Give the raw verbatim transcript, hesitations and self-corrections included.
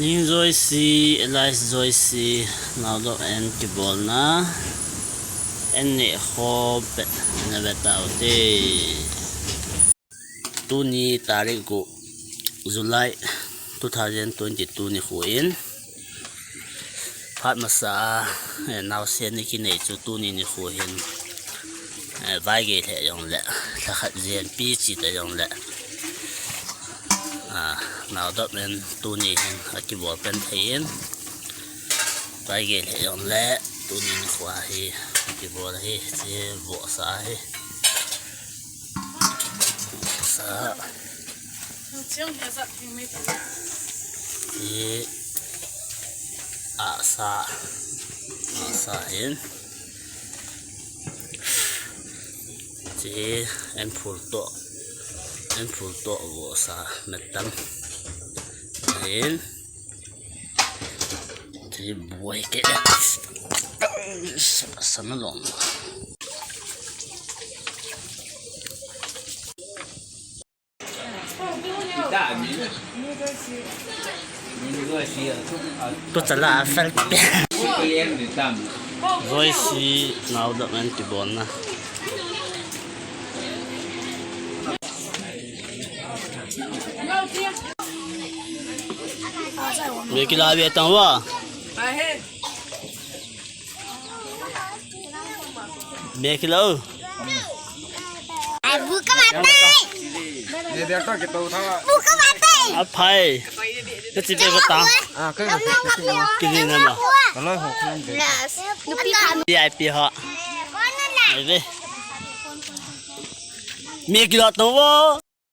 Ning Joyce, Elias Joyce, naodop in kibolna, in neh khom pet na ve taute. Tuni tarik gup July two thousand twenty-two nikho in, phat masa a, eh, naosen ni kinei chu tuni nikho hin, eh, vaigei lheh jongle, lhakhat jenpi chi ta jongle, ah, naodop in tuni hin akibol pen thei in, vaigei lheh jongle, tuni nikho hi akibol ahi, che vohsa ahi. Sa. Hi. Asa. Asa hin. Chi. En phul to. En phul to vohsa metam. Hin. Chi buai ke. Sa, sa na long. To chala a fel. Joyce naodop in kibolna. Mekila ve tang va. Mekila o. Ai, bu ka matai. Ye dia to ke to tha. Bu ka matai. Aphai. Te chi pe ko ta. Ah, ke ko. Kili na ma. Kaloi ho khan de. Nupi khan. V I P ha. Ai ve. Mekila to vo.